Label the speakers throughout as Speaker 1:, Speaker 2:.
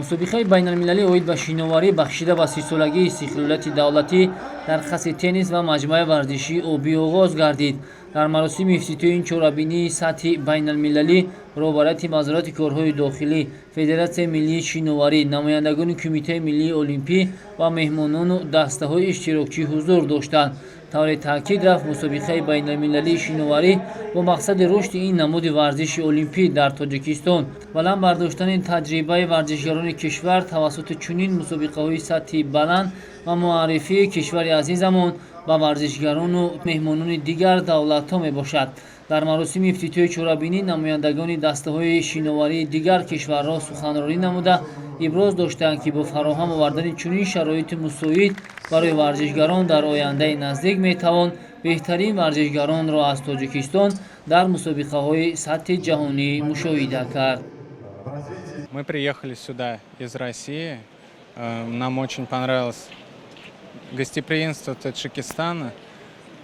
Speaker 1: Мусобиқаи байналмилалӣ оид ба шиноварӣ, бахшида ба 30-солагии истиқлолияти давлатӣ, дар қасри теннис ва маҷмӯаи варзишии обӣ оғоз гардид. Дар маросими ифтитоҳи ин чорабинии сатҳи байналмилалӣ роҳбарияти Вазорати корҳои дохилӣ, Федератсияи миллии шиноварӣ, намояндагони Кумитаи миллии олимпӣ ва меҳмонону дастаҳои иштирокчӣ ҳузур доштанд. Тавре таъкид рафт, мусобиқаи байналмилалии шиноварӣ бо мақсади рушди ин намуди варзиши олимпӣ дар Тоҷикистон, баланд бардоштани таҷрибаи варзишгарони кишвар тавассути чунин мусобиқаҳои сатҳи баланд ва муаррифии кишвари азизамон ба варзишгарону меҳмонони дигар давлатҳо мебошад. Дар маросими ифтитоҳи чорабинӣ намояндагони дастаҳои шиноварии дигар кишварҳо суханронӣ намуда, иброз доштанд, ки бо фароҳам овардани чунин шароити мусоид барои варзишгарон дар ояндаи наздик метавон беҳтарин варзишгаронро аз Тоҷикистон дар мусобиқаҳои сатҳи ҷаҳонӣ мушоҳида кард.
Speaker 2: Мы приехали сюда из России. Нам очень понравилось гостеприимство Таджикистана.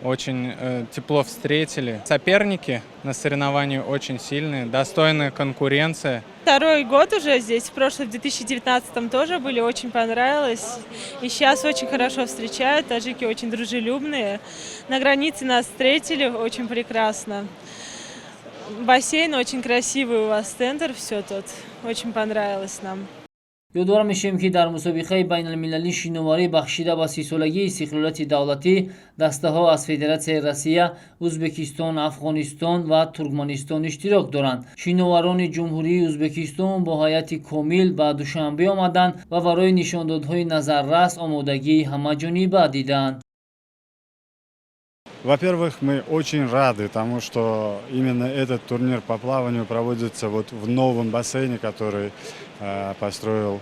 Speaker 2: Очень тепло встретили. Соперники на соревновании очень сильные, достойная конкуренция.
Speaker 3: Второй год уже здесь, в прошлом, в 2019 тоже были, очень понравилось. И сейчас очень хорошо встречают, таджики очень дружелюбные. На границе нас встретили очень прекрасно. Бассейн очень красивый у вас, центр, все тут. Очень понравилось нам.
Speaker 1: Ёдовар мешавем, ки дар мусобиқаи байналмилалии шиноварӣ, бахшида ба 30-солагии истиқлолияти давлатӣ, дастаҳо аз Федератсияи Россия, Ӯзбекистон, Афғонистон ва Туркманистон иштирок доранд. Шиноварони Ҷумҳурии Ӯзбекистон бо ҳайати комил ба Душанбе омаданд ва барои нишондодҳои назаррас омодагии ҳамаҷониба диданд.
Speaker 4: Во-первых, мы очень рады тому, что именно этот турнир по плаванию проводится вот в новом бассейне, который построил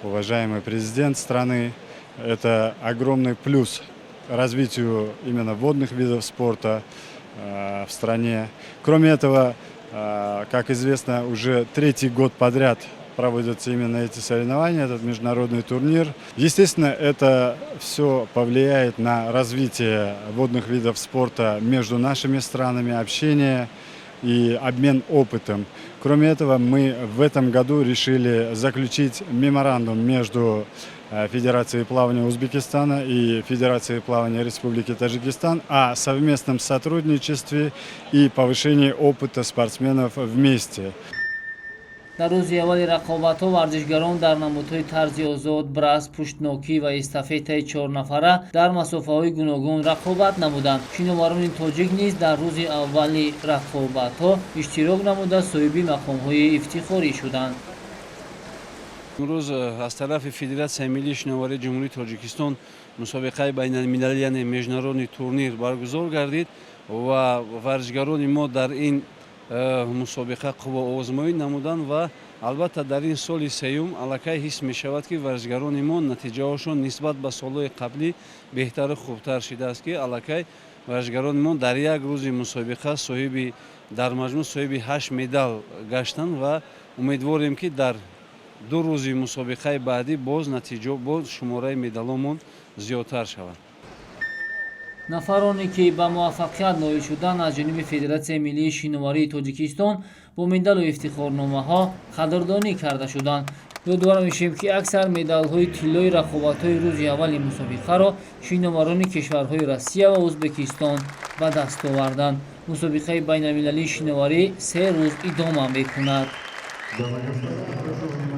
Speaker 4: уважаемый президент страны. Это огромный плюс развитию именно водных видов спорта в стране. Кроме этого, как известно, уже третий год подряд проводятся именно эти соревнования, этот международный турнир. Естественно, это все повлияет на развитие водных видов спорта между нашими странами, общение и обмен опытом. Кроме этого, мы в этом году решили заключить меморандум между Федерацией плавания Узбекистана и Федерацией плавания Республики Таджикистан о совместном сотрудничестве и повышении опыта спортсменов вместе.
Speaker 1: Дар рӯзи аввали рақобатҳо варзишгарон дар намудҳои тарзи озод, брас, пуштнокӣ ва эстафетаи чорнафара дар масофаҳои гуногун рақобат намуданд. Шиноварони тоҷик низ дар рӯзи аввали рақобатҳо иштирок намуда, соҳиби мақомҳои ифтихорӣ шуданд.
Speaker 5: Имрӯз аз тарафи Федератсияи миллии шиноварии Ҷумҳурии Тоҷикистон мусобиқаи байналмилалӣ, яъне международный турнир баргузор гардид ва варзишгарони мо дар ин мусобиқа қувваозмоӣ намуданд. Ва албатта, дар ин соли сеюм аллакай ҳис мешавад, ки варзишгарони мо натиҷаҳошон нисбат ба солҳои қаблӣ беҳтару хубтар шидааст, ки аллакай варзишгарони мо дар як рӯзи мусобиқа соҳиби дар маҷмӯъ соҳиби ҳашт медал гаштанд. Ва умедворем, ки дар 2 рӯзи мусобиқаи баъдӣ боз натиҷа, боз шумораи медалҳомон зиёдтар шавад.
Speaker 1: Нафароне ки ба муваффақият ноил шуданд, аз ҷониби Федератсияи миллии шиноварии Тоҷикистон бо медалу ифтихорномаҳо қадрдонӣ карда шуданд. Ёдовар мешавем, ки аксар медалҳои тиллои рақобатҳои рӯзи аввали мусобиқаро шиноварони кишварҳои Россия ва Ӯзбекистон ба даст оварданд. Мусобиқаи байналмилалии шиноварӣ 3 рӯз идома мекунад.
Speaker 6: Дамы и господа, прошу внимания.